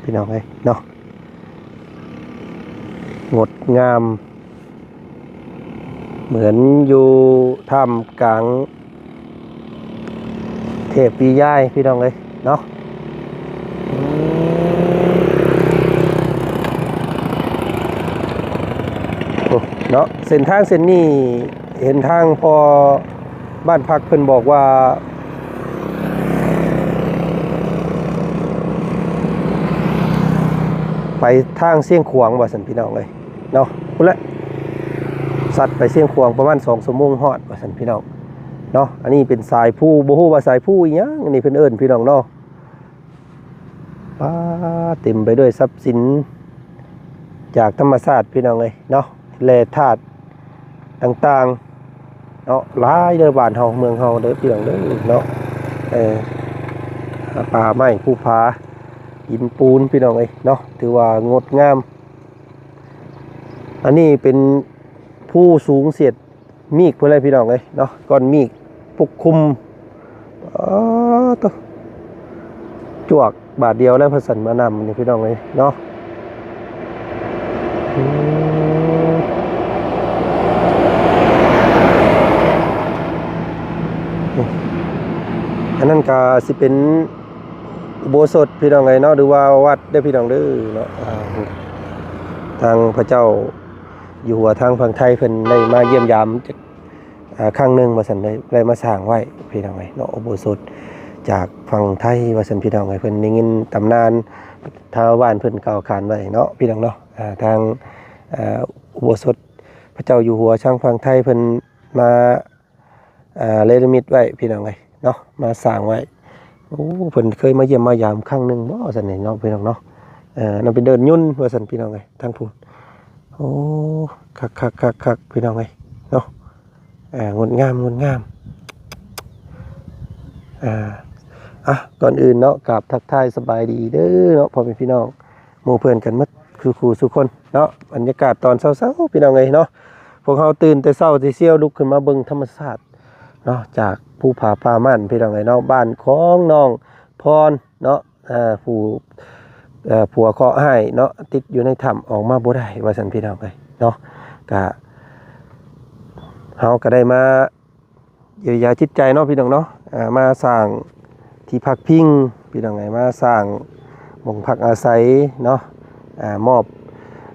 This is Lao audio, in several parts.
ພີ່ນ້ອງເອີຍເນາະ ງົດງາມ ເໝືອນຢູ່ທ່າມກາງເທບປີຢາຍ ພີ່ນ້ອງເອີຍເນາະ. ໂອ້ ເນາະ ເສັ້ນທາງເສັ້ນນີ້ ເຫັນທາງພໍ່ບ້ານພັກເພິ່ນບອກວ່າ ໄປທາງຊຽງຂວາງວ່າຊັ້ນ ພີ່ນ້ອງເອີຍເນາະ. ພຸ້ນແຫຼະ ສັດໄປຊຽງຂວາງປະມານສອງຊົ່ວໂມງຮອດວ່າຊັ້ນ ພີ່ນ້ອງເນາະ. ອັນນີ້ເປັນສາຍພູ ບໍ່ຮູ້ວ່າສາຍພູອີ່ຫຍັງ ອັນນີ້ເພິ່ນເອີ້ນ ພີ່ນ້ອງເນາະ. ປາ ເຕັມໄປດ້ວຍຊັບສິນຈາກທຳມະຊາດ ພີ່ນ້ອງເອີຍເນາະ ແຮ່ທາດຕ່າງໆເນາະ ຫຼາຍເດີ ບ້ານເຮົາເມືອງເຮົາເດີ ພີ່ນ້ອງເດີເນາະ. ເອີ ປ່າໄມ້ພູຜາ ຫີນປູນ ພີ່ນ້ອງເອີຍເນາະ ຖືວ່າງົດງາມ. ອັນນີ້ເປັນພູສູງເສຍດ ມີກພຸ້ນແຫຼະ ພີ່ນ້ອງເອີຍເນາະ ກ້ອນມີກປົກຄຸມ. ເອີ ໂຕ ຈວກບາດດຽວແລ້ວ ພະສັນມານຳນີ້ ພີ່ນ້ອງເອີຍເນາະ. ອືມ ອັນນັ້ນກະຊິເປັນອຸໂບສົດ ພີ່ນ້ອງເອີຍເນາະ ຫຼືວ່າວັດເດີ ພີ່ນ້ອງເດີເນາະ. ອ່າ ທາງພະເຈົ້າ ຢູ່ຫົວທາງຝັ່ງໄທເພິ່ນໄດ້ມາຢ້ຽມຢາມ ເອີ ຄັ້ງໜຶ່ງວ່າຊັ້ນ ໄດ້ ໄດ້ມາສ້າງໄວ້ ພີ່ນ້ອງເອີຍເນາະ ອຸໂບສົດຈາກຝັ່ງໄທວ່າຊັ້ນ ພີ່ນ້ອງເອີຍ. ເພິ່ນໄດ້ຍິນຕຳນານຊາວບ້ານເພິ່ນກ່າວຂານໄວ້ເນາະ ພີ່ນ້ອງເນາະ. ອ່າ ທາງ ເອີ ອຸໂບສົດພະເຈົ້າຢູ່ຫົວທາງຝັ່ງໄທເພິ່ນມາ ອ່າ ເນລະມິດໄວ້ ພີ່ນ້ອງເອີຍເນາະ ມາສ້າງໄວ້. ໂອ້ ເພິ່ນເຄີຍມາຢ້ຽມມາຢາມຄັ້ງໜຶ່ງບໍ່ຊັ້ນນີ້ເນາະ ພີ່ນ້ອງເນາະ. ເອີ ນັ້ນເປັນເດີ່ນຍົນວ່າຊັ້ນ ພີ່ນ້ອງເອີຍ ທາງພຸ້ນ. ໂອ້ ຄັກໆໆໆ ພີ່ນ້ອງເອີຍເນາະ. ອ່າ ງົດງາມ ງົດງາມ. ອ່າ ອ່ະ ກ່ອນອື່ນເນາະ ກາບທັກທາຍສະບາຍດີເດີເນາະ ພໍ່ແມ່ພີ່ນ້ອງ ໝູ່ເພື່ອນກັນໝົດສູ່ຄູ່ສູ່ຄົນເນາະ. ບັນຍາກາດຕອນເຊົ້າໆ ພີ່ນ້ອງເອີຍເນາະ ພວກເຮົາຕື່ນແຕ່ເຊົ້າແຕ່ຊຽວ ລຸກຂຶ້ນມາເບິ່ງທຳມະຊາດເນາະ ຈາກພູຜາປ່າໝັ້ນ ພີ່ນ້ອງເອີຍເນາະ. ບ້ານຂອງນ້ອງພອນເນາະ ເອີ ຜູ້ ເອີ ຜົວເຄາະຮ້າຍເນາະ ຕິດຢູ່ໃນຖ້ຳ ອອກມາບໍ່ໄດ້ວ່າຊັ້ນ ພີ່ນ້ອງເອີຍເນາະ. ກະ ເຮົາກະໄດ້ມາ ເຢຍວຢາຈິດໃຈເນາະ ພີ່ນ້ອງເນາະ. ອ່າ ມາສ້າງທີ່ພັກພິງ ພີ່ນ້ອງເອີຍ ມາສ້າງໝ່ອງພັກອາໄສເນາະ. ອ່າ ມອບ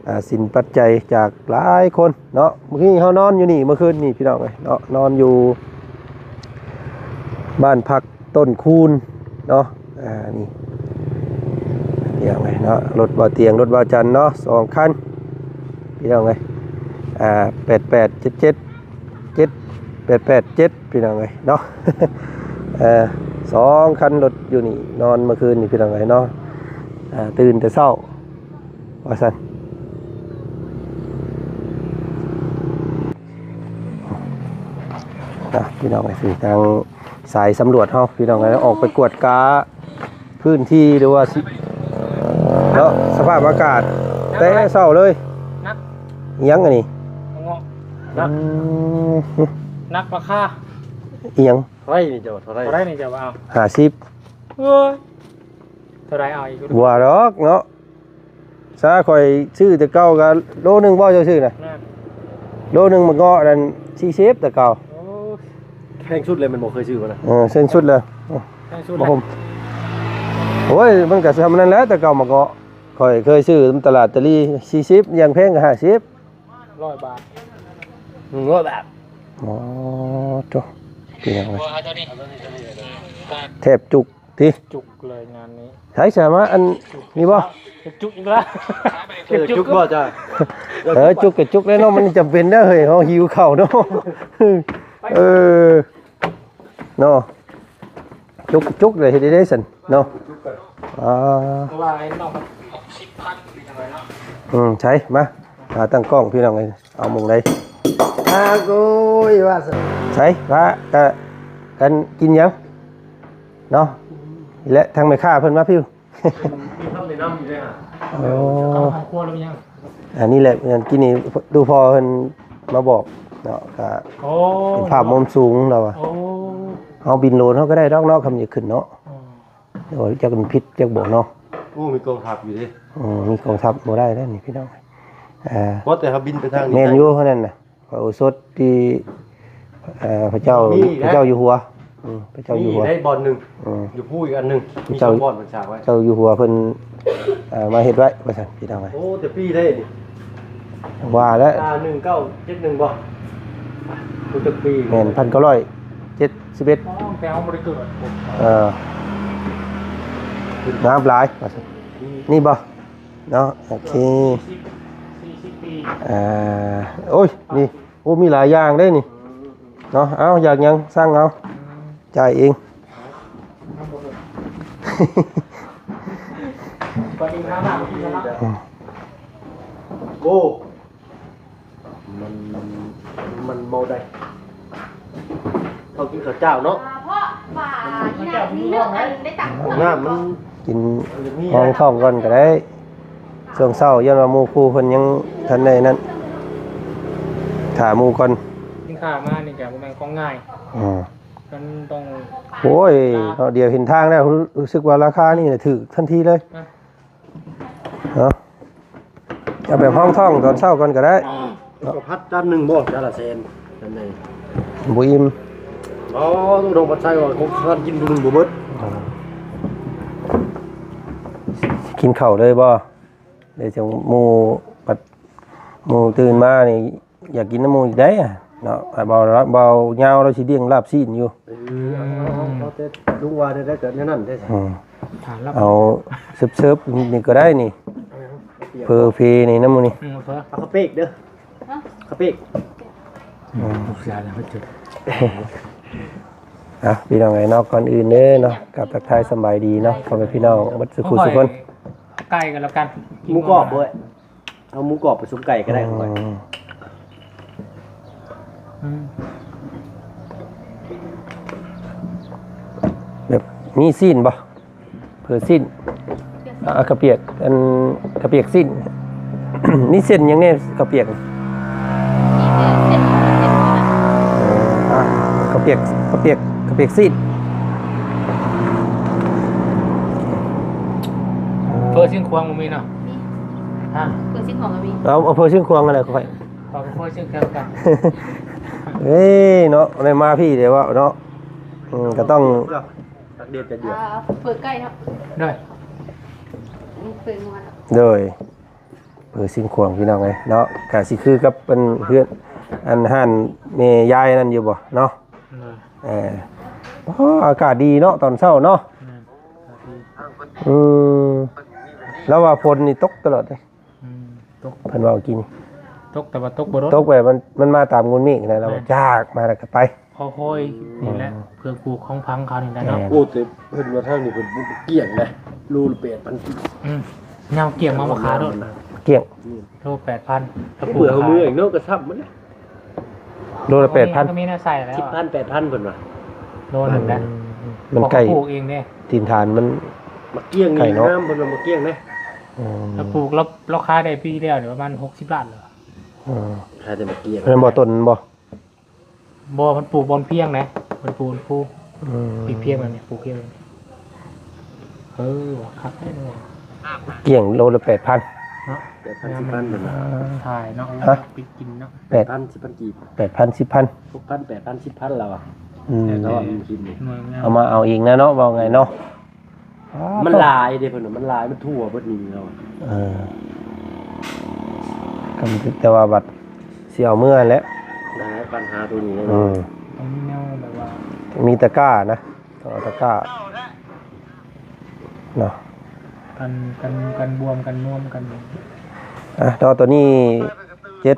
ອ່າ ສິນປັດໄຈຈາກຫຼາຍຄົນເນາະ. ມື້ນີ້ເຮົານອນຢູ່ນີ້ ມື້ຄືນນີ້ ພີ່ນ້ອງເອີຍເນາະ ນອນຢູ່ບ້ານພັກຕົ້ນຄູນເນາະ. ອ່າ ນີ້ ພີ່ນ້ອງເອີຍເນາະ ລົດບ່າວຕຽງ ລົດບ່າວຈັນເນາະ ສອງຄັນ ພີ່ນ້ອງເອີຍ. ອ່າ ແປດແປດເຈັດເຈັດ ເຈັດແປດແປດເຈັດ ພີ່ນ້ອງເອີຍເນາະ. ເອີ ສອງຄັນລົດຢູ່ນີ້ ນອນເມື່ອຄືນນີ້ ພີ່ນ້ອງເອີຍເນາະ. ອ່າ ຕື່ນແຕ່ເຊົ້າວ່າຊັ້ນເນາະ ພີ່ນ້ອງເອີຍ. ທາງສາຍສຳຫຼວດເຮົາ ພີ່ນ້ອງເອີຍ ອອກໄປກວດກາ ພື້ນທີ່ ຫຼືວ່າຊິ ເນາະ ສະພາບອາກາດແຕ່ເຊົ້າເລີຍ. ໜັກ ອີ່ຫຍັງອັນນີ້? ເງາະ ໜັກ ອືມ ໜັກ ລາຄາ ອີ່ຫຍັງ? ເທົ່າໃດນີ້ເຈົ້າ? ເທົ່າໃດ? ເທົ່າໃດນີ້ເຈົ້າ? ເອົາ ຫ້າສິບ. ໂອ້ຍ ເທົ່າໃດ? ເອົາອີກ ບໍ່ວ່າດອກເນາະ. ຊາ ຂ້ອຍຊື້ແຕ່ເກົ່າກະໂລໜຶ່ງບໍ່ ເຈົ້າຊື້ນະ? ແມ່ນ ໂລໜຶ່ງໝາກເງາະນັ້ນສີ່ສິບແຕ່ເກົ່າ. ໂອ້ຍ ແພງສຸດເລີຍແມ່ນບໍ່? ເຄີຍຊື້ບໍ່ນະ? ເອີ ແພງສຸດເລີຍ. ແພງສຸດ ບໍ່ ແລ້ວ ໂອ້ຍ ມັນກະຊ່ຳນັ້ນແຫຼະ ແຕ່ເກົ່າໝາກເງາະ ຂ້ອຍເຄີຍຊື້ນຳຕະຫຼາດຕະຫຼີ່ສີ່ສິບ ຢ່າງແພງກະຫ້າສິບ. ຮ້ອຍບາດ ໜຶ່ງຮ້ອຍບາດ. ອໍ ໂທ້ ເປັນຫຍັງວະ? ແທບຈຸກຕິ ຈຸກເລີຍງານນີ້. ໃສ ສາມາດ ອັນນີ້ບໍ່? ຈຸກອີກແລ້ວ. ເອີ ຈຸກບໍ່ຈ້າ? ເອີ ຈຸກກະຈຸກແລ້ວເນາະ ມັນຈຳເປັນເດີເຮີ້ຍ ເຮົາຫິວເຂົ້າເນາະ. ເອີ ເນາະ ຈຸກ ຈຸກເລີຍ ເຮັດໄດ້ຊັ້ນເນາະ. ອ່າ ອືມ ໃສ ມາ ມາຕັ້ງກ້ອງ ພີ່ນ້ອງເອີຍ ເອົາໝ່ອງໃດ? ອ່າ ໂອ້ຍ ວ່າຊັ້ນ ໃສ ວ່າ ກະ ກັນກິນຫຍັງເນາະ? ນີ້ແຫຼະ ທາງແມ່ຄ້າເພິ່ນມາພິວ. ມີຄຳແນະນຳຢູ່ເດ້ຫະ. ໂອ້ ເຂົ້າຫ້ອງຄົວແລ້ວມີຫຍັງ? ອັນນີ້ແຫຼະ ອັນກີ້ນີ້ ດູພໍ່ເພິ່ນມາບອກເນາະ ກະ ໂອ້ ເປັນພາບມຸມສູງລາວວ່າ. ໂອ້ ເຮົາບິນໂດຣນເຮົາກະໄດ້ດອກເນາະ ຄຳຢາກຂຶ້ນເນາະ. ອໍ ໂດຍ ຈັກມັນຜິດຈັກບໍ່ເນາະ. ໂອ້ ມີກອງທັບຢູ່ເດ້. ອືມ ມີກອງທັບບໍ່ໄດ້ເດ້ນີ້ພີ່ນ້ອງ. ເອີ ພໍແຕ່ເຮົາບິນໄປທາງນີ້ ແມ່ນຢູ່ເທົ່ານັ້ນນະ. ພະໂອສົດທີ່ ເອີ ພະເຈົ້າ ມີແຫຼະ ພະເຈົ້າຢູ່ຫົວ. ອືມ ພະເຈົ້າຢູ່ຫົວ ມີໄດ້ບ່ອນໜຶ່ງ. ອືມ ຢູ່ພູອີກອັນໜຶ່ງ. ມີສອງບ່ອນເພິ່ນສ້າງໄວ້. ເຈົ້າຢູ່ຫົວເພິ່ນ ເອີ ມາເຮັດໄວ້ວ່າຊັ້ນພີ່ນ້ອງເອີຍ. ໂອ້ ແຕ່ປີໃດນີ້? ວ່າແລ້ວ ອ່າ ໜຶ່ງເກົ້າເຈັດໜຶ່ງບໍ່? ຮູ້ຈັກປີ ແມ່ນ ພັນເກົ້າຮ້ອຍເຈັດສິບເອັດ. ອໍ ແຕ່ເຮົາບໍ່ໄດ້ເກີດ. ເອີ ງາມຫຼາຍວ່າຊັ້ນ. ອືມ ນີ້ບໍ່? ເນາະ ໂອເຄ ສີ່ສິບ ສີ່ສິບປີ. ອ່າ ໂອ້ຍ ນີ້ ໂອ້ ມີຫຼາຍຢ່າງເດ້ນີ້ເນາະ. ເອົາ ຢາກຫຍັງສັ່ງເອົາ. ອືມ ຈ່າຍເອງ. ໂອ້ ມັນ ມັນເມົາໄດ້. ເຂົາກິນເຂົ້າເຈົ້າເນາະ. ເພາະວ່ານີ້ນະ ມີເລື່ອງອັນໄດ້ຕາມ ນ້ຳມັນ ກິນຮອງທ້ອງກ່ອນກໍໄດ້. ຊ່ວງເຊົ້າຢ້ານວ່າໝູ່ຄູ່ເພິ່ນຍັງທັນໄດ້ນັ້ນ ຖ້າໝູ່ກ່ອນ. ກິນຂ້າວມານີ້ກໍບໍ່ແມ່ນຂອງງ່າຍ. ອືມ ມັນຕ້ອງ ໂອ້ຍ ເນາະ ດຽວເຫັນທາງແລ້ວ ຮູ້ສຶກວ່າລາຄານີ້ຖືກທັນທີເລີຍ. ເນາະ ເອົາແບບຮອງທ້ອງຕອນເຊົ້າກ່ອນກໍໄດ້ເນາະ. ເຂົ້າຜັດຈານໜຶ່ງບໍ່? ຈານລະແສນ ຈານໃຫຍ່ ບໍ່ອີ່ມ. ອໍ ຕ້ອງໄປໃສ່ວ່າຂອງທ່ານກິນຜູ້ໜຶ່ງບໍ່ເບິດ. ກິນເຂົ້າເລີຍບໍ່? ເລີຍຈັ່ງໝູ່ ບັດໝູ່ຕື່ນມານີ້ ຢາກກິນນຳໝູ່ອີກໄດ໋ເນາະ. ບ່າວ ບ່າວຍາວລາວຊິລ້ຽງລາບຊີ້ນຢູ່. ເອີ ເອົາ ເອົາ ເອົາແຕ່ລຸງວ່າໄດ້ ໄດ້ກໍແນວນັ້ນເດ້. ອືມ ເອົາເສີບໆນີ້ກໍໄດ້ນີ້ ເຝີເຟນີ້ນຳໝູ່ນີ້. ອືມ ເຝີ ເອົາເຂົ້າເປກເດີ. ເຂົ້າເປກ. ອືມ ອ່ະ ພີ່ນ້ອງເອີຍເນາະ ກ່ອນອື່ນເດີເນາະ ກັບທັກທາຍສະບາຍດີເນາະ ພໍ່ແມ່ພີ່ນ້ອງເບິດສູ່ຜູ້ຄົນ. ເອົາໄກ່ກໍແລ້ວກັນ ໝູກອບເວີຍ. ເອົາໝູກອບໄປຊຸມໄກ່ກໍໄດ້. ອືມ ອືມ ແບບມີຊີ້ນບໍ່? ເຝີຊີ້ນ ອ່າ ເຂົ້າປຽກ ອັນ ເຂົ້າປຽກຊີ້ນ. ມີເສັ້ນຫຍັງແດ່ເຂົ້າປຽກ? ມີແຕ່ເສັ້ນ ເສັ້ນ ເອີ ອ່າ ເຂົ້າປຽກ ເຂົ້າປຽກ ເຂົ້າປຽກຊີ້ນ. ເຝີຊຽງຂວາງບໍ່ມີເນາະ? ມີ ຮະ? ເຝີຊຽງຂວາງກໍມີ. ເອົາ ເອົາເຝີຊຽງຂວາງຫັ້ນແຫຼະຂ້ອຍ. ຂໍເຝີຊຽງຂວາງກັນ. ເອີຍ ເນາະ ໄດ້ມາພີ້ແລ້ວເນາະ. ອືມ ກໍຕ້ອງ ຕັກເດັດຈະເດືອດ ອ່າ ເຝີໄກ່ເນາະ. ໂດຍ ເຝີງົວເນາະ. ໂດຍ ເຝີຊຽງຂວາງ ພີ່ນ້ອງເອີຍເນາະ ກະຊິຄືກັບອັນເຮືອນ ອັນຮ້ານແມ່ຍາຍນັ້ນຢູ່ບໍ່ເນາະ? ໂດຍ ເອີ ອໍ ອາກາດດີເນາະ ຕອນເຊົ້າເນາະ. ແມ່ນ ອາກາດດີ. ອືມ ລາວວ່າຝົນນີ້ຕົກຕະຫຼອດເດ້. ອືມ ຕົກ ເພິ່ນເວົ້າກີ້ນີ້ ຕົກ ແຕ່ວ່າຕົກບໍ່ດົນ ຕົກແບບມັນ ມັນມາຕາມງູນເມກຫັ້ນນະ. ລາວວ່າ ແມ່ນ ຈາກມາແລ້ວກໍໄປ ຄ່ອຍໆ ນີ້ແຫຼະ ອືມ ເພື່ອປູກຂອງຝັງເຂົານີ້ແຫຼະເນາະ. ແມ່ນ ໂອ້ ແຕ່ເພິ່ນວ່າທາງນີ້ເພິ່ນບໍ່ກ້ຽງເດ້ ໂລລະແປດພັນກີບ. ອືມ ຍາວກ້ຽງມາ ມາຂາໂລດ ກ້ຽງ ໂລແປດພັນ. ເມື່ອເຮົາເມືອອີກເນາະ ກໍຊ້ຳໝົດແລ້ວ. ໂລລະແປດພັນ ກໍມີແນວໃສ່ແລ້ວ ສິບພັນ ແປດພັນ ເພິ່ນວ່າ ໂລໜຶ່ງນະ. ອືມ ມັນໃກ້ ເຂົາປູກເອງເດ້ ຖິ່ນຖານມັນ ໝາກກ້ຽງນີ້ງາມ ເພິ່ນວ່າໝາກກ້ຽງເດ້. ອືມ ລາວປູກ ລາວ ລາວຂາຍໄດ້ປີແລ້ວນີ້ປະມານຫົກສິບລ້ານແລ້ວ. ເອີ ຂາຍແຕ່ໝາກກ້ຽງ ແມ່ນບໍ່ຕົ້ນບໍ່? ບໍ່ ມັນປູກບ່ອນພຽງນະ ມັນປູກພູ. ອືມ ພຽງແບບນີ້ ປູກພຽງແບບນີ້. ເອີ ຄັກແທ້ເນາະ ກ້ຽງໂລລະແປດພັນເນາະ. ແປດພັນ ສິບພັນເພິ່ນວ່າ ອ່າ ຂາຍເນາະ. ຮະ? ໄປກິນເນາະ ແປດພັນ ສິບພັນກີບ ແປດພັນ ສິບພັນ ຫົກພັນ ແປດພັນ ສິບພັນ ລາວວ່າ. ອືມ ແຕ່ວ່າມັນກິນນີ້ ເອົາມາເອົາອີກນະເນາະ ເວົ້າໄງເນາະ. ມັນຫຼາຍເດ້ເພິ່ນວ່າ ມັນຫຼາຍ ມັນທົ່ວເບິດນີ້ເນາະ. ເອີ ກໍແຕ່ວ່າບັດຊິເອົາເມືອແຫຼະ ໄດ້ ບັນຫາໂຕນີ້ແຫຼະ. ອືມ ຕ້ອງມີແນວແບບວ່າ ມີຕະກ້ານະ ຕ້ອງເອົາຕະກ້າເນາະ ກັນ ກັນ ກັນບວມ ກັນນວມ ກັນ. ອ່ະ ເນາະ ຕອນນີ້ເຈັດ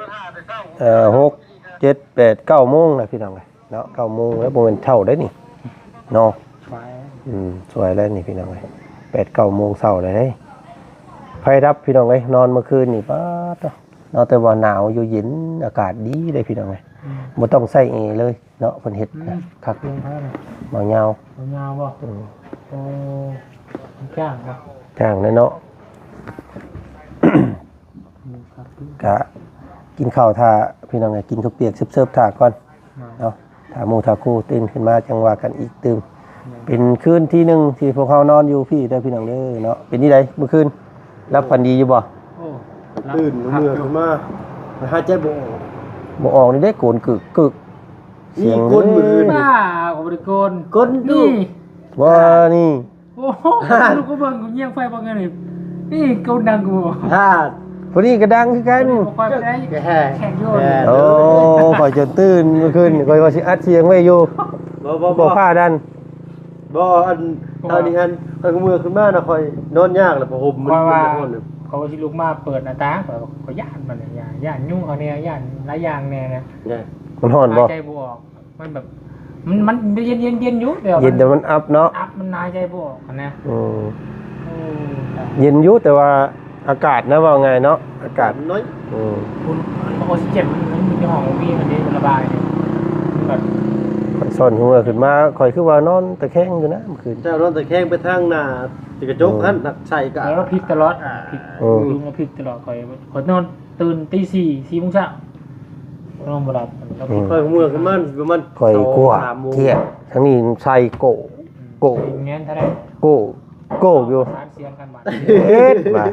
ເອີ ຫົກ ເຈັດ ແປດ ເກົ້າໂມງແລ້ວ ພີ່ນ້ອງເອີຍ. ເນາະ ເກົ້າໂມງແລ້ວ ບໍ່ແມ່ນເຊົ້າໄດ໋ນີ້ເນາະ. ສວຍ ອືມ ສວຍແລ້ວນີ້ພີ່ນ້ອງເອີຍ ແປດເກົ້າໂມງເຊົ້າແລ້ວເດ້. ໄຟດັບພີ່ນ້ອງເອີຍ ນອນເມື່ອຄືນນີ້ ປາດເນາະ ແຕ່ວ່າໜາວຢູ່ ເຢັນ ອາກາດດີເດ້ພີ່ນ້ອງເອີຍ. ອືມ ບໍ່ຕ້ອງໃຊ້ແອເລີຍເນາະ ເພິ່ນເຮັດ ອືມ ຄັກ ເບົາຍາວ ເບົາຍາວບໍ່? ອືມ ໂອ້ ຈ້າງບໍ່? ຈ້າງແລ້ວເນາະ. ອືມ ຄັກ ກະກິນເຂົ້າຖ້າ ພີ່ນ້ອງເອີຍ ກິນເຂົ້າປຽກເສີບໆຖ້າກ່ອນ ເນາະ ຖ້າໝູ່ຖ້າຄູ່ຕື່ນຂຶ້ນມາ ຈັ່ງວ່າກັນອີກຕື່ມ. ເປັນຄືນທີໜຶ່ງທີ່ພວກເຮົານອນຢູ່ພີ້ເດີພີ່ນ້ອງເດີເນາະ. ເປັນຈັ່ງໃດມື້ຄືນ ຫຼັບຝັນດີຢູ່ບໍ່? ໂອ້ ຕື່ນເມື່ອຂຶ້ນມາ ຫາຍໃຈບໍ່ອອກ ບໍ່ອອກນີ້ເດ້ ໂກນກຶກໆ ນີ້ ສຽງ ໂກນມື້ຄືນ ບ້າ ເຂົາບໍ່ໄດ້ໂກນ ໂກນຢູ່ ນີ້ ວ່ານີ້ ໂອ້ໂຫ ລູກກໍເບິ່ງ ເຂົາແຍງໄຟເບິ່ງອັນນີ້ ນີ້ໂກນດັງກວ່າ ພາດ ຜູ້ນີ້ກໍດັງຄືກັນ ບໍ່ຄ່ອຍໄດ້ແຂກຢູ່ ໂອ້ ຂ້ອຍຈົນຕື່ນມື້ຄືນ ຂ້ອຍວ່າຊິອັດສຽງໄວ້ຢູ່ ບໍ່ ບໍ່ ບໍ່ ບໍ່ພາດນັ້ນ ບໍ່ ອັນ ເຮົານີ້ຫັ້ນ ຂ້ອຍກໍເມື່ອຂຶ້ນມານະ ຂ້ອຍນອນຍາກແລ້ວ ຜ້າຫົ່ມມັນ ຂ້ອຍວ່າ ມັນຮ້ອນ ຂ້ອຍວ່າຊິລຸກມາເປີດໜ້າຕ່າງ ຂ້ອຍ ຂ້ອຍຢ້ານມັນ ຢ້ານ ຢ້ານຍຸງເຂົາແດ່ ຢ້ານຫຼາຍຢ່າງແດ່ນະ ມັນຮ້ອນບໍ່? ຫາຍໃຈບໍ່ອອກ ມັນແບບ ມັນ ມັນເຢັນ ເຢັນ ເຢັນຢູ່ ແຕ່ວ່າ ເຢັນແຕ່ມັນອັບເນາະ ອັບ ມັນຫາຍໃຈບໍ່ອອກຫັ້ນນະ ອືມ ໂອ້ ເຢັນຢູ່ ແຕ່ວ່າ ອາກາດນະ ເວົ້າງ່າຍເນາະ ອາກາດ ມັນໜ້ອຍ ອືມ ມັນ ມັນອອກຊີເຈນ ມັນ ມັນຢູ່ຫ້ອງບໍ່ມີ ມັນເດ້ ມັນລະບາຍເດ້ ມັນແບບ ຂ້ອຍຊ້ອນຫົວຂຶ້ນມາ ຂ້ອຍຄືວ່ານອນຕະແຄງຢູ່ນະມື້ຄືນ ເຈົ້ານອນຕະແຄງໄປທາງໜ້າຕິກະຈົກຫັ້ນ ອືມ ໃສ່ກະ ແລ້ວຜິດຕະຫຼອດ ອ່າ ຜິດ ອືມ ລຸງກໍຜິດຕະຫຼອດ ຂ້ອຍ ຂ້ອຍນອນຕື່ນຕີສີ່ ສີ່ໂມງເຊົ້າ ນອນບໍ່ຫຼັບ ແລ້ວຜິດ ອືມ ຂ້ອຍເມື່ອຂຶ້ນມາປະມານ ຂ້ອຍກວາດ ສອງ ສາມໂມງ ເກຍ ທາງນີ້ໃສ່ໂກ ອືມ ໂກ ແມ່ນເທົ່າໃດ ໂກ ໂກຢູ່ ປະສານສຽງກັນບາດ ເຮັດບາດ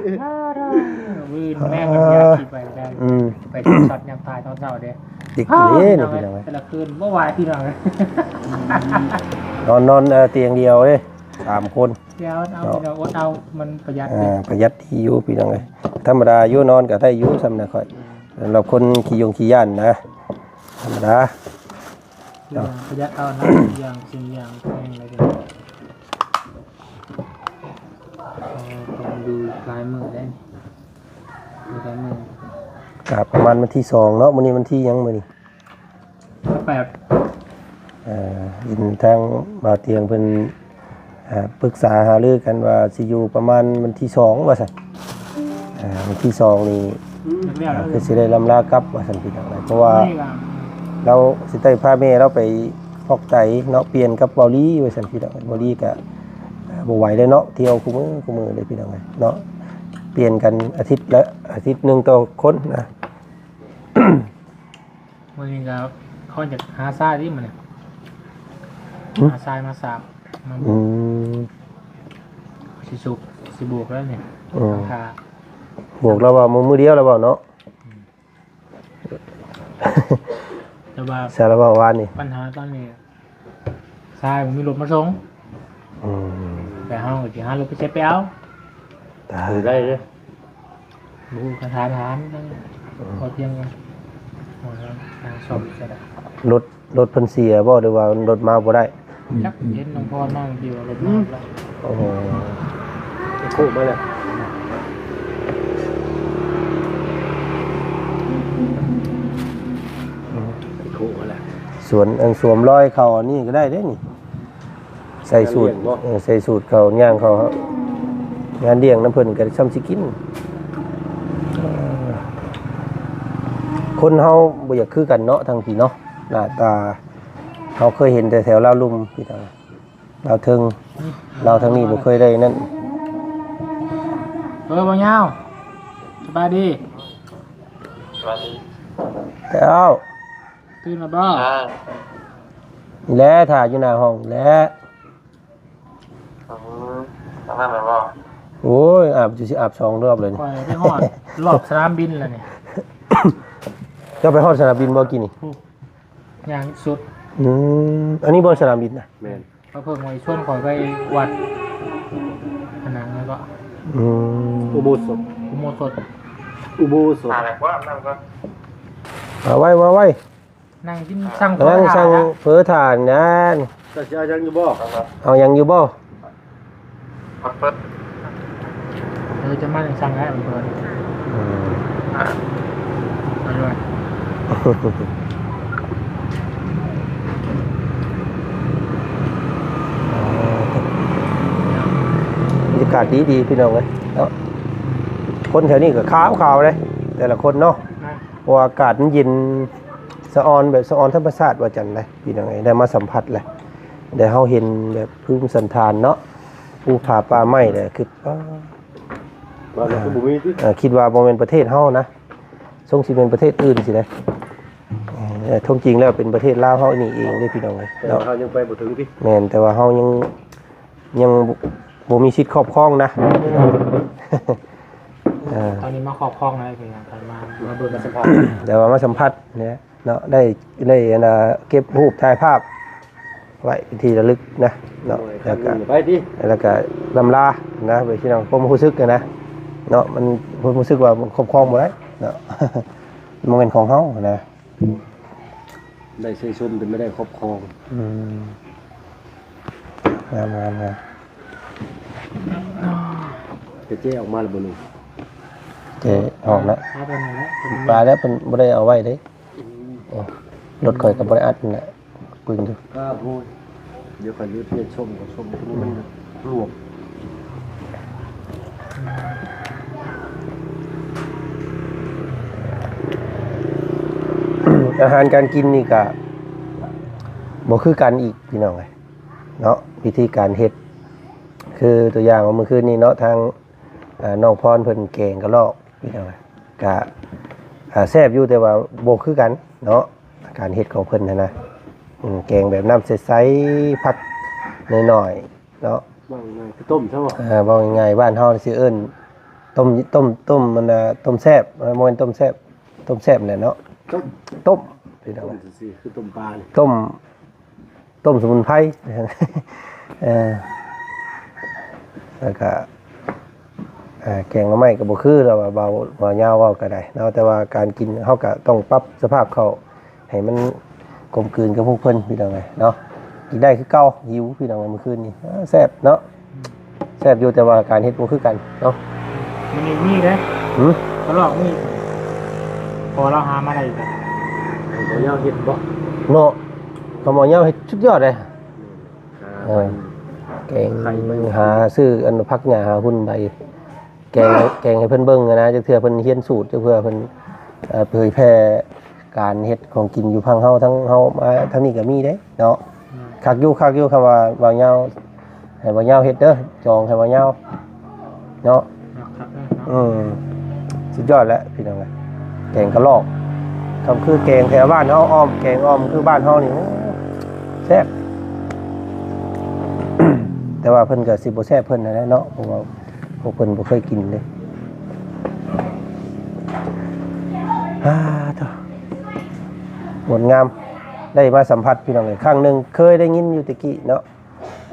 ມື້ແລງມັນຢາກຊິໄປໄດ້ ອືມ ໄປຈັດຍາມຖ່າຍຕອນເຊົ້າເດ້ ຕິດເລີຍພີ່ນ້ອງເອີຍ ແຕ່ລະຄືນບໍ່ໄຫວພີ່ນ້ອງເອີຍ ນອນ ນອນ ເອີ ຕຽງດຽວເດ້ ສາມຄົນ ດຽວເອົາ ເນາະ ພີ່ນ້ອງ ອົດເອົາ ມັນປະຢັດ ອ່າ ເດ້ ປະຢັດດີຢູ່ພີ່ນ້ອງເອີຍ ທຳມະດາຢູ່ ນອນກໍໄດ້ຢູ່ ສ່ຳນະຂ້ອຍ ສຳລັບຄົນຂີ້ຢົງຂີ້ຢ້ານນະ ທຳມະດາ ເນາະ ປະຢັດເອົານະ ຢ່າງສິ່ງຢ່າງແພງເລີຍ ເອີ ຕ້ອງຢູ່ຫຼາຍມື້ໄດ໋ ຢູ່ຫຼາຍມື້ ກະປະມານວັນທີສອງເນາະ ມື້ນີ້ວັນທີຫຍັງມື້ນີ້? ແປດ ເອີ ເຫັນທາງບ່າວຕຽງເພິ່ນ ເອີ ປຶກສາຫາລືກັນວ່າຊິຢູ່ປະມານວັນທີສອງວ່າຊັ້ນ ເອີ ວັນທີສອງນີ້ ອືມ ຄືຊິໄດ້ລ່ຳລາກັບວ່າຊັ້ນພີ່ນ້ອງເອີຍ ເພາະວ່າລາວຊິໄດ້ພາແມ່ລາວໄປຟອກໄຕເນາະ ປ່ຽນກັບເບົາລີວ່າຊັ້ນພີ່ນ້ອງເອີຍ ເບົາລີກະ ເອີ ບໍ່ໄຫວເດ້ເນາະ ທ່ຽວຄູ່ມື້ຄູ່ມື້ເດ້ພີ່ນ້ອງເອີຍເນາະ ປ່ຽນກັນອາທິດລະ ອາທິດໜຶ່ງຕໍ່ຄົນນະ. ມື້ນີ້ກໍຂ້ອຍຈະຫາຊາຍຕິມື້ນີ້ ຫືມ ຫາຊາຍມາສາບ ມາ ອືມ ຊິສຸກ ຊິໂບກແລ້ວນີ້ ອືມ ຖ້າ ໂບກແລ້ວເວົ້າ ມື້ດຽວແລ້ວເວົ້າເນາະ ອືມ ແຕ່ວ່າ ສາລະເວົ້າວານນີ້ ບັນຫາຕອນນີ້ ຊາຍບໍ່ມີລົດມາສົ່ງ ອືມ ແຕ່ເຮົາກໍຊິຫາລົດໄປໃຊ້ໄປເອົາ ຕາຍ ໄດ້ເດ້ ບໍ່ຮູ້ກະຖາມ ຖາມ ອືມ ພໍຕຽງກັນ ໂອ້ຍ ທາງຊອບໃຊ້ໄດ້ ລົດ ລົດເພິ່ນເສຍບໍ່ ຫຼືວ່າລົດມາບໍ່ໄດ້? ຈັກ ເຫັນນ້ອງພອນມາເມື່ອກີ້ວ່າລົດມາບໍ່ໄດ້ ໂອ້ ໄປໂຄມາແລ້ວ ໄປໂຄມາແລ້ວ ສວມ ອັນ ສວມລອຍເຂົ້າອັນນີ້ກໍໄດ້ເດ້ນີ້ ໃສ່ສູດ ງານລ້ຽງບໍ່? ເອີ ໃສ່ສູດເຂົ້າຍ່າງເຂົ້າ ງານລ້ຽງນຳເພິ່ນກໍຊ່ຳຊິກິນ ເອີ ຄົນເຮົາບໍ່ຢາກຄືກັນເນາະ ທາງພີ້ເນາະ ໜ້າຕາ ເຮົາເຄີຍເຫັນແຕ່ແຖວລາວລຸ່ມ ພີ່ນ້ອງ ລາວເທິງ ອືມ ລາວທາງນີ້ບໍ່ເຄີຍໄດ້ນັ້ນ ເອີ ບ່າວຍາວ ສະບາຍດີ ສະບາຍດີ ແລ້ວ ຕື່ນແລ້ວບໍ່? ອ່າ ແລະ ຖ້າຢູ່ໜ້າຫ້ອງແລະ ອືມ ອັນນັ້ນແຫຼະບໍ່? ໂອ້ຍ ອາບ ຊິອາບສອງຮອບເລີຍນີ້ ຂ້ອຍໄປຮອດຮອບສະໜາມບິນແລ້ວນີ້ ເຈົ້າໄປຮອດສະໜາມບິນບໍ່ກີ້ນີ້? ໂອ້ ຍ່າງສຸດ ອືມ ອັນນີ້ບໍ່ສະໜາມບິນນະ? ແມ່ນ ພໍ່ເພິ່ນໄວ້ຊວນຂ້ອຍໄປວັດ ອັນນັ້ນແລ້ວກໍ ອືມ ອຸໂບສົດ ອຸໂບສົດ ອຸໂບສົດ ຫາແຫຼະວ່ານັ້ນກໍ ມາໄວ ມາໄວ ນັ່ງກິນ ສັ່ງເຝີ ກຳລັງສັ່ງເຝີຖ້ານະ ເຈົ້າຊິເອົາຫຍັງຢູ່ບໍ່? ເອົາຫຍັງຢູ່ບໍ່? ເອີ ຈະມາສັ່ງແລ້ວເພິ່ນ ອືມ ໄປດ້ວຍ ບັນຍາກາດດີໆ ພີ່ນ້ອງເອີຍເນາະ ຄົນແຖວນີ້ກໍຂາວໆເດ້ ແຕ່ລະຄົນເນາະ ເພາະວ່າອາກາດມັນເຢັນ ສະອອນແບບສະອອນທຳມະຊາດວ່າຈັ່ງໃດ ພີ່ນ້ອງເອີຍ ໄດ້ມາສຳຜັດແຫຼະ ໄດ້ເຮົາເຫັນແບບພູມສັນຖານເນາະ ພູຜາປ່າໄມ້ແຫຼະ ຄິດ ເອີ ວ່າແລ້ວຄືບໍ່ມີຕິ ເອີ ຄິດວ່າບໍ່ແມ່ນປະເທດເຮົານະ ຊົງຊິແມ່ນປະເທດອື່ນຊິໄດ ແຕ່ຕົວຈິງແລ້ວເປັນປະເທດລາວເຮົານີ້ເອງເດ້ພີ່ນ້ອງເອີຍ ແຕ່ວ່າເຮົາຍັງໄປບໍ່ເຖິງຕິ. ແມ່ນ ແຕ່ວ່າເຮົາຍັງ ຍັງບໍ່ມີສິດຄອບຄອງນະ. ເອີ ຕອນນີ້ມາຄອບຄອງແລ້ວ ຄືມາ ມາເບິ່ງ ມາສຳຜັດ ແຕ່ວ່າມາສຳຜັດນີ້ແຫຼະເນາະ ໄດ້ ໄດ້ອັນນ່າ ເກັບຮູບຖ່າຍພາບໄວ້ເປັນທີ່ລະລຶກນະເນາະ. ໂດຍ ແລ້ວກະ ຄັ້ງໜຶ່ງໄປຕິ ແລ້ວກະລຳລານະ ໄປທີ່ນຳຄວາມຮູ້ສຶກນະເນາະ. ມັນ ຄວາມຮູ້ສຶກວ່າມັນຄອບຄອງບໍ່ໄດ້ເນາະ ມັນບໍ່ແມ່ນຂອງເຮົານະ. ໄດ້ໃຊ້ຊົມແຕ່ບໍ່ໄດ້ຄອບຄອງ. ອືມ ງາມໆໆ. ແຕ່ເຈ້ອອກມາແລ້ວບໍ່ນີ້? ເຈ້ອອກແລ້ວ ມາແລ້ວ ເພິ່ນບໍ່ໄດ້ເອົາໄວ້ເດ້. ອືມ ໂອ້ ລົດຂ້ອຍກໍບໍ່ໄດ້ອັດນັ້ນແຫຼະ. ປຶ້ງຢູ່ ກາໂພດ ດຽວຂ້ອຍລືມເຮັດສົ້ມ ກໍສົ້ມຕົວນີ້ມັນລວກ. ອາຫານການກິນນີ້ກະບໍ່ຄືກັນອີກພີ່ນ້ອງເອີຍເນາະ ວິທີການເຮັດ. ຄືຕົວຢ່າງວ່າມື້ຄືນນີ້ເນາະ ທາງ ເອີ ນ້ອງພອນເພິ່ນແກງກະລອກ ພີ່ນ້ອງເອີຍ ກະ ເອີ ແຊບຢູ່ ແຕ່ວ່າບໍ່ຄືກັນເນາະ ການເຮັດຂອງເພິ່ນຫັ້ນນະ. ອືມ ແກງແບບນ້ຳໃສໆ ຜັກໜ້ອຍໆເນາະ. ເວົ້າງ່າຍໆ ຄືຕົ້ມຊະບໍ່? ເອີ ເວົ້າງ່າຍໆ ບ້ານເຮົາຊິເອີ້ນຕົ້ມ ຕົ້ມ ຕົ້ມ ມັນນະ ຕົ້ມແຊບ ເອີ ບໍ່ແມ່ນຕົ້ມແຊບ ຕົ້ມແຊບແຫຼະເນາະ. ຕົ້ມ ຕົ້ມ ພີ່ນ້ອງ ຕົ້ມຊື່ໆ ຄືຕົ້ມປານີ້ ຕົ້ມ ຕົ້ມສະໝຸນໄພ. ເອີ ແລ້ວກະ ເອີ ແກງໜໍ່ໄມ້ກໍບໍ່ຄື ແລ້ວວ່າເວົ້າ ເວົ້າຍາວເວົ້າກໍໄດ້ເນາະ. ແຕ່ວ່າການກິນເຮົາກໍຕ້ອງປັບສະພາບເຂົ້າໃຫ້ມັນກົມກືນກັບພວກເພິ່ນ ພີ່ນ້ອງເອີຍເນາະ. ກິນໄດ້ຄືເກົ່າ ຫິວ ພີ່ນ້ອງເອີຍ ມື້ຄືນນີ້ ເອີ ແຊບເນາະ ແຊບຢູ່ ແຕ່ວ່າການເຮັດບໍ່ຄືກັນເນາະ. ມັນຍັງມີເດ້ ຫື ກະລອກມີ ພໍລາວຫາມາໄດ້ຢູ່. ບໍ່ຍາວເຮັດບໍ່ເນາະ ຄຳວ່າຍາວເຮັດສຸດຍອດເດ້. ເອີ ແກງ ຫາຊື້ອັນຜັກຫຍ້າຫາຮຸ່ນໃບ ແກງ ແກງໃຫ້ເພິ່ນເບິ່ງຫັ້ນນະ ຈັກເທື່ອເພິ່ນຮຽນສູດ ຈັກເທື່ອເພິ່ນ ເອີ ເຜີຍແຜ່ການເຮັດຂອງກິນຢູ່ຝັ່ງເຮົາ ທັງເຮົາມາທາງນີ້ກໍມີເດ້ເນາະ. ອືມ ຄັກຢູ່ ຄັກຢູ່ ຄຳວ່າບ່າວຍາວ ໃຫ້ບ່າວຍາວເຮັດເດີ ຈອງໃຫ້ບ່າວຍາວເນາະ. ຄັກໆເດີເນາະ ອືມ ສຸດຍອດແຫຼະພີ່ນ້ອງເອີຍ ແກງກະລອກ ຄຳຄືແກງແຖວບ້ານເຮົາ ອ້ອມ ແກງອ່ອມຄືບ້ານເຮົານີ້ ໂອ້ ແຊບ. ແຕ່ວ່າເພິ່ນກໍຊິບໍ່ແຊບເພິ່ນຫັ້ນແຫຼະເນາະ ເພາະວ່າ ພວກເພິ່ນບໍ່ເຄີຍກິນເດ້. ອາ ໂທ້ ງົດງາມ ໄດ້ມາສຳຜັດພີ່ນ້ອງເອີຍ ຄັ້ງໜຶ່ງເຄີຍໄດ້ຍິນຢູ່ແຕ່ກີ້ເນາະ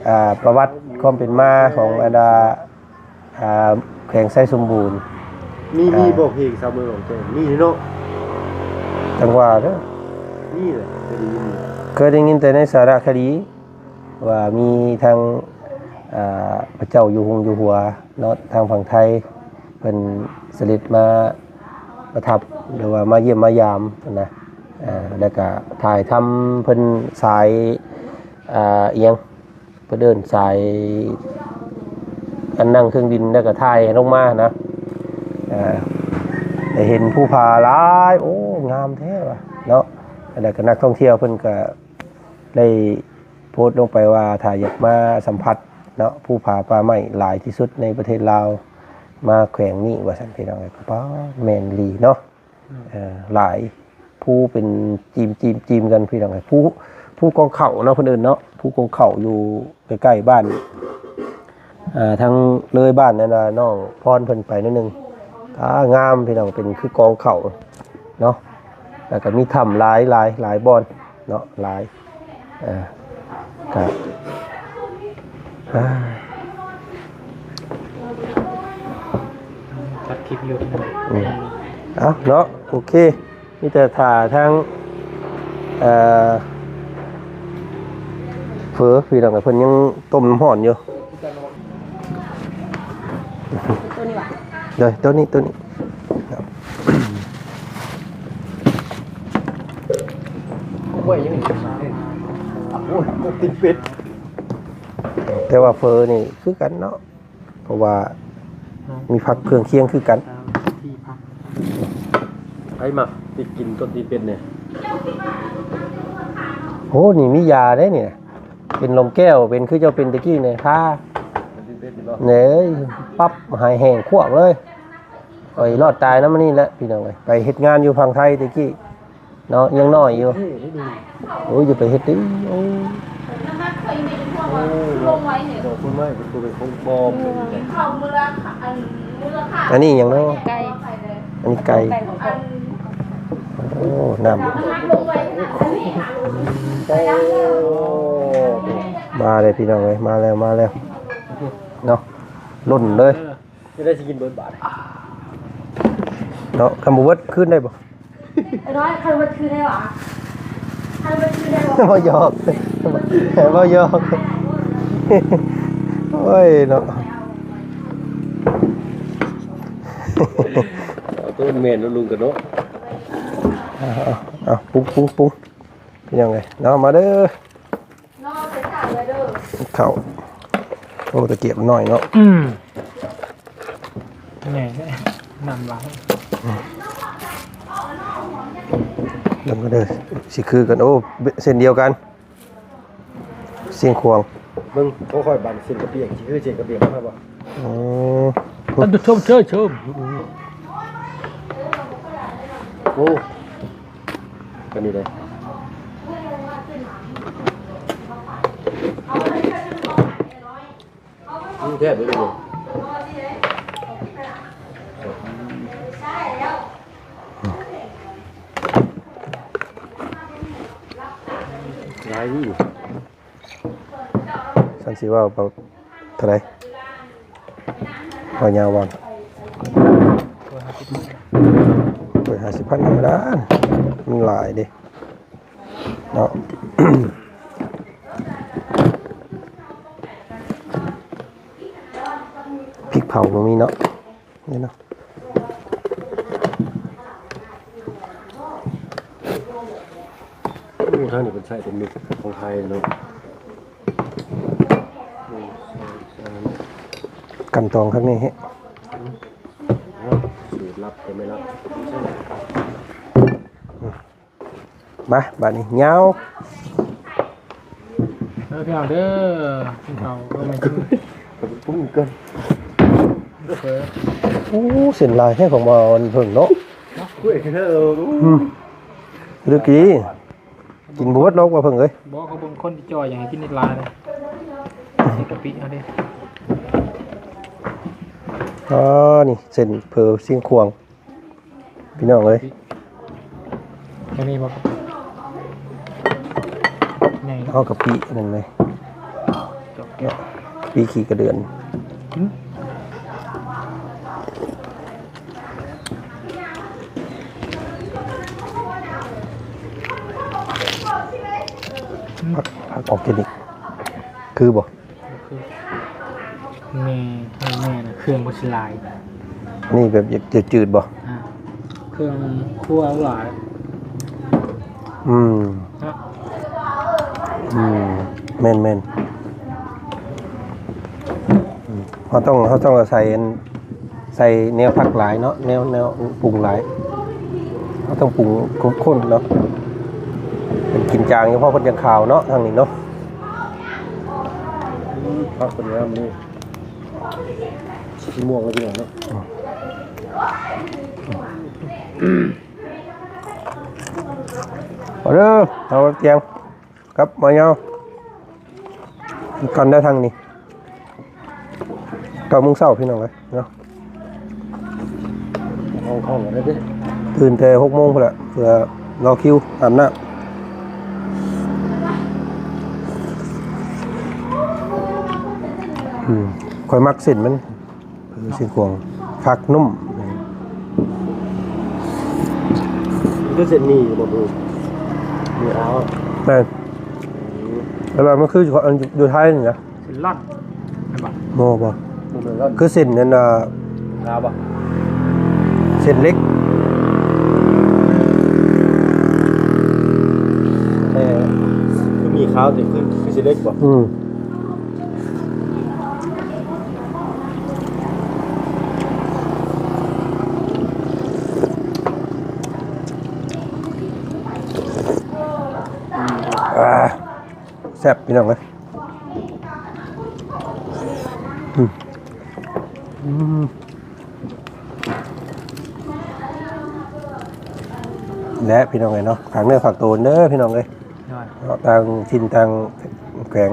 ອ່າ ປະຫວັດຄວາມເປັນມາຂອງອັນດາ ອ່າ ແຂວງໄຊສົມບູນ. ມີ ອ່າ ມີບໍ່ເພງຊາວເມືອງຂອງເຈົ້າ ມີເນາະ? ຈັ່ງວ່າເດີ ມີແຫຼະ ເຄີຍໄດ້ຍິນ ເຄີຍໄດ້ຍິນແຕ່ໃນສາລະຄະດີ ວ່າມີທັງ ອ່າ ພະເຈົ້າຢູ່ຮຸ່ງຢູ່ຫົວເນາະ ທາງຝັ່ງໄທ ເພິ່ນສະເດັດມາປະທັບ ຫຼືວ່າມາຢ້ຽມມາຢາມຫັ້ນນະ. ອ່າ ແລ້ວກະຖ່າຍທຳເພິ່ນສາຍ ອ່າ ອີ່ຫຍັງ ເພິ່ນເອີ້ນສາຍ ອັນນັ່ງເຄື່ອງບິນ ແລ້ວກະຖ່າຍໃຫ້ລົງມາຫັ້ນນະ. ອ່າ ໄດ້ເຫັນພູຜາຫຼາຍ ໂອ້ ງາມແທ້ວ່າເນາະ. ແລ້ວກະນັກທ່ອງທ່ຽວເພິ່ນກະໄດ້ ໂພສລົງໄປວ່າ ຖ້າຢາກມາສຳຜັດເນາະ ພູຜາປ່າໄມ້ຫຼາຍທີ່ສຸດໃນປະເທດລາວ ມາແຂວງນີ້ວ່າຊັ້ນ ພີ່ນ້ອງເອີຍ. ກໍປ້າ ແມ່ນອີ່ຫຼີເນາະ ອືມ ເອີ ຫຼາຍພູເປັນຈີມໆໆກັນ ພີ່ນ້ອງເອີຍ. ພູ ພູກອງເຂົ້າເນາະ ເພິ່ນເອີ້ນເນາະ ພູກອງເຂົ້າ ຢູ່ໃກ້ໆບ້ານ ອ່າ ທາງເລີຍບ້ານນັ້ນວ່າ ນ້ອງພອນເພິ່ນໄປໜ້ອຍໜຶ່ງ ອ່າ ງາມພີ່ນ້ອງ ເປັນຄືກອງເຂົ້າເນາະ. ແລ້ວກໍມີຖ້ຳຫຼາຍໆ ຫຼາຍບ່ອນເນາະ ຫຼາຍ ເອີ ກໍ ອ່າ ຕັດຄລິບຢູ່ ອືມ ເອົາເນາະ ໂອເຄ. ມີແຕ່ຖ້າທາງ ເອີ ເຝີ ພີ່ນ້ອງ ເພິ່ນຍັງຕົ້ມນ້ຳຮ້ອນຢູ່. ໂຕນີ້ຫວາ? ໂດຍ ໂຕນີ້ ໂຕນີ້ ໂອ້ຍ ຍັງອີກ ໂອ້ຍ ຕີນເປັດ. ແຕ່ວ່າເຝີນີ້ຄືກັນເນາະ. ເພາະວ່າມີຜັກເຄື່ອງຄຽງຄືກັນ. ໄປມາຕິດກິນຕົ້ນຕີນເປັດນີ້. ໂອ້ ນີ້ມີຢາເດ້ນີ້ ເປັນລົມແກ້ວ ເປັນຄືເຈົ້າເປັນຕະກີ້ນີ້ ພາ ເອີຍ ປັບ ຫາຍແຫ້ງຄວບເລີຍ. ຂ້ອຍລອດຕາຍນຳອັນນີ້ແຫຼະ ພີ່ນ້ອງເອີຍ. ໄປເຮັດງານຢູ່ຝັ່ງໄທຕະກີ້ ເນາະ ຍັງນ້ອຍຢູ່. ເທ່ເດ້ດູ. ໂອ້ຍ ຢ່າໄປເຮັດຕິ. ໂອ້ ໂອ້ ດອກໄມ້ເປັນຕົວເປັນຂອງປອມ. ອັນນີ້ຫຍັງເນາະ? ໄກ່. ອັນນີ້ໄກ່. ໄກ່ຂອງເພິ່ນ. ໂອ້ ນ້ຳ ໂອ້ ມາເລີຍພີ່ນ້ອງເອີຍ ມາແລ້ວ ມາແລ້ວເນາະ ລົ້ນເລີຍ. ຈະໄດ້ຊິກິນເບິດບາດເນາະ. ຄັນບໍ່ເບິດຄືນໄດ້ບໍ່? ໄອ້ນ້ອຍ ຄັນເບິດຄືນໄດ້ຫວາ? ຄັນເບິດຄືນໄດ້ຫວາ? ເວົ້າຫຍອກ ເວົ້າຫຍອກ. ໂອ້ຍເນາະ ເອົາໂຕແມ່ນເນາະ ລຸງກັນເນາະ. ເອົາໆໆ ປຸງໆໆ ເປັນຫຍັງເອີຍເນາະ ມາເດີ. ເຂົ້າ ໂອ້ ຕະກຽບນ້ອຍເນາະ. ອືມ ແມ່ນ ນ້ຳຫຼາຍ. ເບິ່ງກັນເດີ ຊິຄືກັນ. ໂອ້ ເສັ້ນດຽວກັນ ຊຽງຂວາງ. ເບິ່ງຂອງຂ້ອຍບາດນີ້ ເສັ້ນກະປຽກ ຊິຄືເສັ້ນກະປຽກຂອງຂ້ອຍບໍ່? ອືມ ທ່ານຜູ້ຊົມເຊີນຊົມ. ໂອ້ ປານນີ້ເດ້. ອືມ ແຊບເລີຍ. ຫຼາຍຢູ່. ຊັ້ນຊິເວົ້າເທົ່າໃດ? ເວົ້າຍາວບໍ່? ຮ້ອຍຫ້າສິບພັນ ທຳມະດາ ມັນຫຼາຍເດ້ເນາະ. ພິກເຜົາບໍ່ມີເນາະ. ນີ້ເນາະ ໂອ້ ທາງນີ້ເພິ່ນໃຊ້ເປັນມິກຂອງໄທເນາະ. ໂອ້ ການຕອງຄັ້ງນີ້ເຮັດ ສູດລັບແຕ່ແມ່ລັບ. ມາ ບາດນີ້ຍາວ ເດີພີ່ນ້ອງເດີ ກິນເຂົ້າລົງມາກິນ. ປຸ້ງກ່ອນ. ໂອ້ ເສັ້ນຫຼາຍແທ້ຂອງບ່າວເພິ່ງເນາະ. ອືມ ເມື່ອກີ້ກິນບໍ່ເບິດດອກວ່າເພິ່ງເອີຍ. ບໍ່ ເຂົາເບິ່ງຄົນທີ່ຈ່ອຍ ຢາກໃຫ້ກິນຫຼາຍເດ້ ໃສ່ກະປິເຮົາເດ້. ອໍ ນີ້ເສັ້ນເຝີຊຽງຂວາງ. ພີ່ນ້ອງເອີຍ ແມ່ນບໍ່? ໃຫຍ່ເນາະ ເອົາກະປິນັ້ນເລີຍ ກະປິຂີ້ກະເດືອນ. ຫືມ ຜັກ ຜັກອອກແກນິກ ຄືບໍ່? ບໍ່ຄື ແມ່ ແມ່ນະ ເຄື່ອງບໍ່ຊິຫຼາຍ. ນີ້ແບບຢາກ ຢາກຈືດບໍ່? ອ່າ ເຄື່ອງຄົວຫຼາຍ. ອືມ ເນາະ ອືມ ແມ່ນໆ ອືມ ເຮົາຕ້ອງ ເຮົາຕ້ອງອາໄສອັນ ໃສ່ແນວຜັກຫຼາຍເນາະ ແນວ ແນວປຸງຫຼາຍ ເຮົາຕ້ອງປຸງຄົນໆເນາະ. ເພິ່ນກິນຈາງ ເພາະເພິ່ນຈັ່ງຂາວເນາະ ທາງນີ້ເນາະ. ອືມ ຜັກເພິ່ນງາມນີ້ ສີມ່ວງເລີຍພີ່ນ້ອງເນາະ. ເອົາເດີ ເອົາຕຽງ ກັບໝໍຍາວກັນໄດ້ທາງນີ້ ເກົ້າໂມງເຊົ້າພີ່ນ້ອງເອີຍເນາະ. ເອົາເຂົ້າໄດ້ເດ້ ຕື່ນແຕ່ຫົກໂມງພຸ້ນແຫຼະ ເພື່ອລໍຄິວອາບນ້ຳ. ອືມ ຂ້ອຍມັກເສັ້ນມັນ. ເອີ ຊີ້ໂຄງຄັກນຸ້ມ ຄືເສັ້ນໝີ່ບໍ່? ໝີ່ອາວ ແມ່ນ ແລ້ວມັນຄືຢູ່ ຢູ່ໄທນີ້ນະ ເສັ້ນລ່ອນ ແມ່ນບໍ່? ບໍ່ ບໍ່ ບໍ່ແມ່ນລ່ອນ ຄືເສັ້ນນັ້ນນະ ອາວບໍ່? ເສັ້ນເຫຼັກ ແຕ່ຄືໝີ່ຂາວ ແຕ່ຄື ຄືເສັ້ນເຫຼັກບໍ່? ອືມ. ອ່າ ແຊບພີ່ນ້ອງເອີຍ ອືມ ອືມ. ແລະພີ່ນ້ອງເອີຍເນາະ ຝາກເນື້ອຝາກໂຕເດີພີ່ນ້ອງເອີຍ ໂດຍ ເນາະ ຕ່າງຖິ່ນຕ່າງແຂວງ.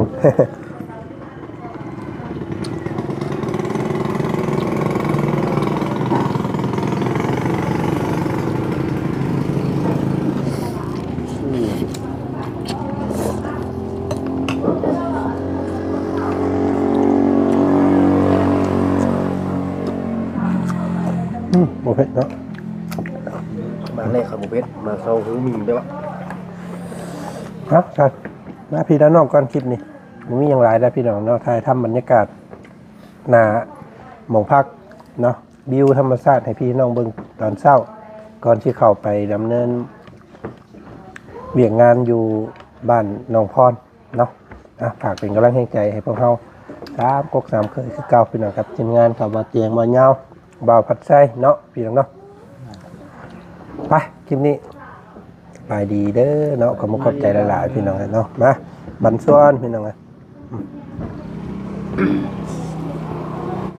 ອືມ ບໍ່ເຜັດເນາະ ມາແລກເຂົາບໍ່ເຜັດ ມາເຊົາຄືມີແບບວ່າ ເອົາ ຊັ້ນ ມາພີ່ມານ້ອງກ່ອນ ຄລິບນີ້ບໍ່ມີຫຍັງຫຼາຍເດີພີ່ນ້ອງເນາະ ຖ່າຍທຳບັນຍາກາດໜ້າໂຮງພັກເນາະ ວິວທຳມະຊາດໃຫ້ພີ່ນ້ອງເບິ່ງຕອນເຊົ້າ ກ່ອນຊິເຂົ້າໄປດຳເນີນວຽກງານຢູ່ບ້ານໜອງພອນເນາະ. ອ່ະ ຝາກເປັນກຳລັງແຮງໃຈໃຫ້ພວກເຮົາສາມກົກສາມເຄີຍຄືເກົ່າພີ່ນ້ອງ ກັບທີມງານຂອງບ່າວຕຽງ ບ່າວຍາວ ບ່າວພັດໄຊເນາະ ພີ່ນ້ອງເນາະ. ໄປ ຄລິບນີ້ສະບາຍດີເດີເນາະ ຂໍຂອບໃຈຫຼາຍໆ ພີ່ນ້ອງເນາະ ມາບັນຊວນ ພີ່ນ້ອງເອີຍ.